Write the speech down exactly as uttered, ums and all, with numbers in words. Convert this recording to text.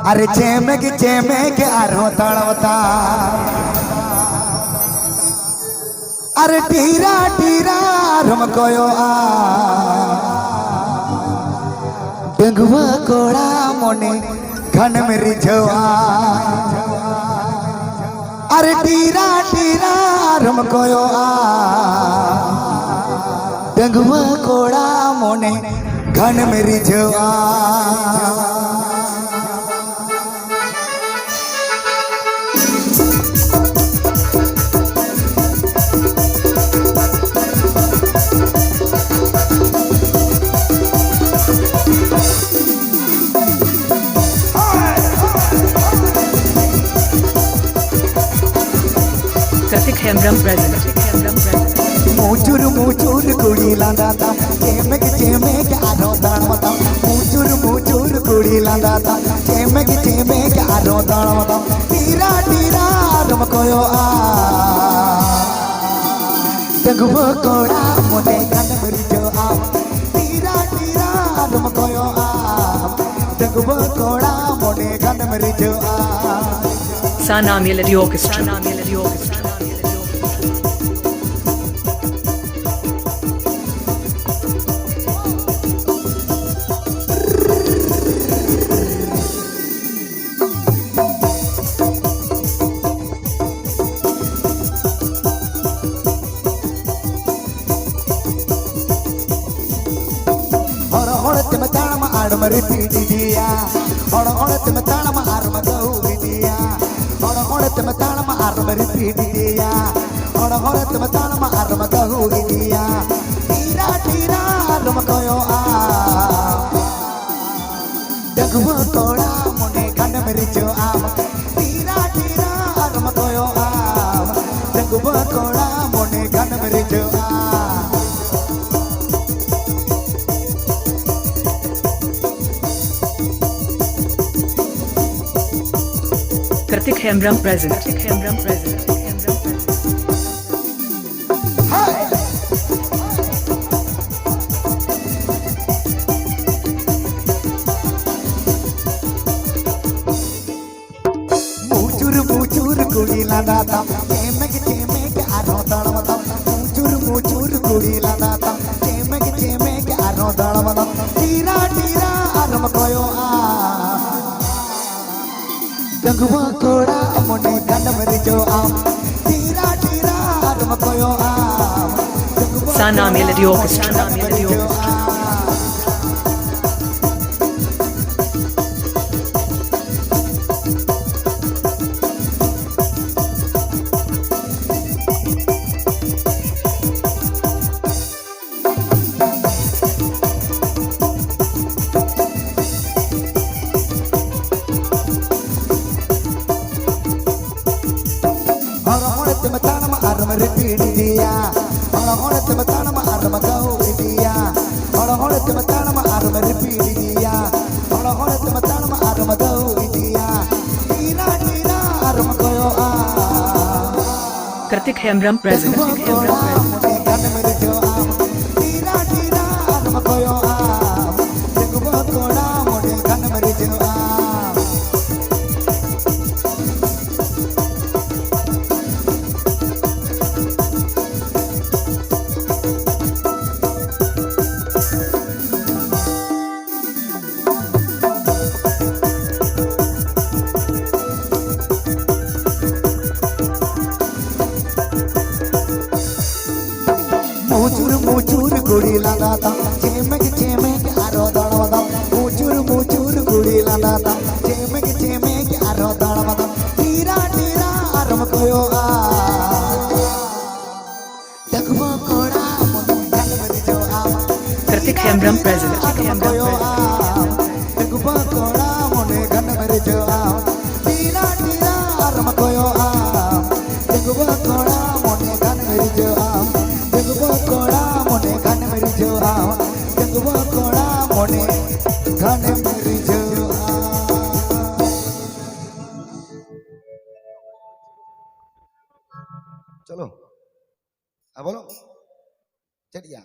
ᱟᱨᱮ ᱪᱮᱢᱮᱠ ᱪᱮᱢᱮᱠ ᱟᱨᱦᱚᱸ ᱛᱟᱲᱟᱢ ᱛᱟᱢ᱾ ᱟᱨᱮ ᱴᱤᱨᱟ ᱴᱤᱨᱟ ᱟᱨᱦᱚᱸᱢ ᱠᱚᱭᱚᱜᱼᱟ᱾ ᱰᱟᱺᱜᱩᱣᱟᱹ ᱠᱚᱲᱟ ᱢᱚᱱᱮ ᱜᱷᱟᱱᱮᱢ ᱨᱤᱡᱷᱟᱹᱣᱟ᱾ ᱟᱨᱮ ᱴᱤᱨᱟ ᱴᱤᱨᱟ ᱟᱨᱦᱚᱸᱢ ᱠᱚᱭᱚᱜᱼᱟ᱾ ᱰᱟᱺᱜᱩᱣᱟᱹ ᱠᱚᱲᱟ ᱢᱚᱱᱮ ᱜᱷᱟᱱᱮᱢ ᱨᱤᱡᱷᱟᱹᱣᱟ᱾ ᱠᱟᱨᱛᱤᱠ ᱦᱮᱢᱵᱨᱚᱢ present. ᱢᱩᱪᱩᱨ ᱢᱩᱪᱩᱨ ᱠᱩᱲᱤ ᱞᱟᱸᱫᱟ ᱛᱟᱢ, ᱪᱮᱢᱮᱠ ᱪᱮᱢᱮᱠ ᱟᱨᱦᱚᱸ ᱛᱟᱲᱟᱢ ᱛᱟᱢ᱾ ᱢᱩᱪᱩᱨ ᱢᱩᱪᱩᱨ ᱠᱩᱲᱤ ᱞᱟᱸᱫᱟ ᱛᱟᱢ, ᱪᱮᱢᱮᱠ ᱪᱮᱢᱮᱠ ᱟᱨᱦᱚᱸ ᱛᱟᱲᱟᱢ ᱛᱟᱢ᱾ ᱴᱤᱨᱟ ᱴᱤᱨᱟ ᱟᱨᱦᱚᱸᱢ ᱠᱚᱭᱚᱜᱼᱟ᱾ ᱰᱟᱺᱜᱩᱣᱟᱹ ᱠᱚᱲᱟ ᱢᱚᱱᱮ ᱜᱷᱟᱱᱮᱢ ᱨᱤᱡᱷᱟᱹᱣᱟ᱾ ᱴᱤᱨᱟ ᱴᱤᱨᱟ ᱟᱨᱦᱚᱸᱢ ᱠᱚᱭᱚᱜᱼᱟ᱾ ᱰᱟᱺᱜᱩᱣᱟᱹ ᱠᱚᱲᱟ ᱢᱚᱱᱮ ᱜᱷᱟᱱᱮᱢ ᱨᱤᱡᱷᱟᱹᱣᱟ᱾ Sana Melody Orchestra. ᱦᱚᱲ ᱦᱚᱲ ᱛᱮᱢ ᱛᱟᱲᱟᱢᱟ ᱟᱨᱢ repeat ᱤᱫᱤᱭᱟ᱾ ᱦᱚᱲ ᱦᱚᱲ ᱛᱮᱢ ᱛᱟᱲᱟᱢᱟ ᱟᱨᱢ ᱜᱟᱹᱦᱩ ᱤᱫᱤᱭᱟ᱾ ᱦᱚᱲ ᱦᱚᱲ ᱛᱮᱢ ᱛᱟᱲᱟᱢᱟ ᱟᱨᱢ repeat ᱤᱫᱤᱭᱟ᱾ ᱦᱚᱲ ᱦᱚᱲ ᱛᱮᱢ ᱛᱟᱲᱟᱢᱟ ᱟᱨᱢ ᱜᱟᱹᱦᱩ ᱤᱫᱤᱭᱟ᱾ ᱴᱤᱨᱟ ᱴᱤᱨᱟ ᱟᱨᱢ ᱠᱚᱭᱚᱜᱼᱟ᱾ ᱰᱟᱺᱜᱩᱣᱟᱹ ᱠᱚᱲᱟ ᱢᱚᱱᱮ ᱜᱷᱟᱱᱮᱢ ᱨᱤᱡᱷᱟᱹᱣᱟ᱾ ᱴᱤᱨᱟ ᱴᱤᱨᱟ ᱟᱨᱢ ᱠᱚᱭᱚᱜᱼᱟ᱾ ᱰᱟᱺᱜᱩᱣᱟᱹ ᱠᱚᱲᱟ ᱢᱚᱱᱮ ᱜᱷᱟᱱᱮᱢ ᱨᱤᱡᱷᱟᱹᱣᱟ᱾ ᱠᱟᱨᱛᱤᱠ ᱦᱮᱢᱵᱨᱚᱢ present. ᱞᱟᱸᱫᱟ ᱛᱟᱢ, ᱪᱮᱢᱮᱠ ᱪᱮᱢᱮᱠ ᱟᱨᱦᱚᱸ ᱛᱟᱲᱟᱢ ᱛᱟᱢ, ᱢᱩᱪᱩᱨ ᱢᱩᱪᱩᱨ ᱠᱩᱲᱤ ᱞᱟᱸᱫᱟ ᱛᱟᱢ, ᱪᱮᱢᱮᱠ ᱪᱮᱢᱮᱠ ᱟᱨᱦᱚᱸ ᱛᱟᱲᱟᱢ ᱛᱟᱢ, ᱴᱤᱨᱟ ᱴᱤᱨᱟ ᱟᱨᱦᱚᱸ ᱠᱚᱭᱚᱜᱼᱟ᱾ ᱰᱟᱺᱜᱩᱣᱟᱹ ᱠᱚᱲᱟ ᱢᱚᱱᱮ ᱠᱷᱟᱱᱮᱢ ᱨᱤᱡᱷᱟᱹᱜᱼᱟ, ᱴᱤᱨᱟ ᱴᱤᱨᱟ ᱟᱨᱦᱚᱸ ᱠᱚᱭᱚᱜᱼᱟ᱾ ᱰᱟᱺᱜᱩᱣᱟᱹ Sana ᱠᱚᱲᱟ Melody ᱢᱚᱱᱮ Orchestra. ᱠᱷᱟᱱᱮᱢ ᱨᱤᱡᱷᱟᱹᱜᱼᱟ᱾ ᱦᱚᱲ ᱦᱚᱲ ᱛᱮᱢ ᱛᱟᱲᱟᱢᱟ ᱟᱨᱮᱢ ᱨᱤᱯᱤᱴ ᱤᱫᱤᱭᱟ᱾ ᱦᱚᱲ ᱦᱚᱲ ᱛᱮᱢ ᱛᱟᱲᱟᱢᱟ ᱟᱨᱮᱢ ᱜᱟᱹᱣ ᱤᱫᱤᱭᱟ᱾ ᱦᱚᱲ ᱦᱚᱲ ᱛᱮᱢ ᱛᱟᱲᱟᱢᱟ ᱟᱨᱮᱢ ᱨᱤᱯᱤᱴ ᱤᱫᱤᱭᱟ᱾ ᱦᱚᱲ ᱦᱚᱲ ᱛᱮᱢ ᱛᱟᱲᱟᱢᱟ ᱟᱨᱮᱢ ᱜᱟᱹᱣ ᱤᱫᱤᱭᱟ᱾ ᱴᱤᱨᱟ ᱴᱤᱨᱟ ᱟᱨᱮᱢ ᱠᱚᱭᱚᱜᱼᱟ᱾ Kartik Hembram present. ᱰᱟᱺᱜᱩᱣᱟᱹ ᱠᱚᱲᱟ ᱢᱚᱱᱮ ᱠᱷᱟᱱᱮᱢ ᱨᱤᱡᱷᱟᱹᱜᱼᱟ᱾ ᱴᱤᱨᱟ ᱴᱤᱨᱟ ᱟᱨᱮᱢ ᱠᱚᱭᱚᱜᱼᱟ᱾ ᱰᱟᱺᱜᱩᱣᱟᱹ ᱠᱚᱲᱟ ᱢᱚᱱᱮ ᱠᱷᱟᱱᱮᱢ ᱨᱤᱡᱷᱟᱹᱜᱼᱟ᱾ ᱢᱩᱪᱩᱨ ᱢᱩᱪᱩᱨ ᱠᱩᱲᱤ ᱞᱟᱸᱫᱟ ᱛᱟᱢ, ᱪᱮᱢᱮᱠ ᱪᱮᱢᱮᱠ ᱟᱨᱚ ᱫᱟᱲᱣᱟ ᱛᱟᱢ᱾ ᱢᱩᱪᱩᱨ ᱢᱩᱪᱩᱨ ᱠᱩᱲᱤ ᱞᱟᱸᱫᱟ ᱛᱟᱢ, ᱪᱮᱢᱮᱠ ᱪᱮᱢᱮᱠ ᱟᱨᱚ ᱫᱟᱲᱣᱟ ᱛᱟᱢ᱾ ᱴᱤᱨᱟ ᱴᱤᱨᱟ ᱟᱨᱚᱢ ᱠᱚᱭᱚᱜᱼᱟ᱾ ᱰᱟᱺᱜᱩᱣᱟᱹ ᱠᱚᱲᱟ ᱢᱚᱱᱮ ᱠᱷᱟᱱᱮᱢ ᱨᱤᱡᱷᱟᱹᱜᱼᱟ᱾ ᱠᱟᱨᱛᱤᱠ ᱦᱮᱢᱵᱨᱚᱢ present. ᱟᱨᱚᱢ ᱠᱚᱭᱚᱜᱼᱟ᱾ ᱰᱟᱺᱜᱩᱣᱟᱹ ᱠᱚᱲᱟ ᱢᱚᱱᱮ ᱠᱷᱟᱱᱮᱢ ᱨᱤᱡᱷᱟᱹᱜᱼᱟ᱾ ᱴᱤᱨᱟ ᱴᱤᱨᱟ ᱟᱨᱚᱢ ᱠᱚᱭᱚᱜᱼᱟ᱾ ᱰᱟᱺᱜᱩᱣᱟᱹ ᱠᱚᱲᱟ ᱢᱚᱱᱮ ᱠᱷᱟᱱᱮᱢ ᱨᱤᱡᱷᱟᱹᱜᱼᱟ᱾ ᱰᱟᱺᱜᱩᱣᱟᱹ ᱠᱚᱲᱟ ᱢᱚᱱᱮ ᱠᱷᱟᱱᱮᱢ ᱨᱤᱡᱷᱟᱹᱜᱼᱟ᱾ ᱰᱟᱺᱜᱩᱣᱟᱹ ᱠᱚᱲᱟ ᱢᱚᱱᱮ ᱠᱷᱟᱱᱮᱢ ᱨᱤᱡᱷᱟᱹᱜᱼᱟ᱾ ᱪᱚᱞᱚ᱾ ᱟᱨ ᱵᱚᱞᱚ᱾ ᱪᱮᱫ ᱜᱮᱭᱟ?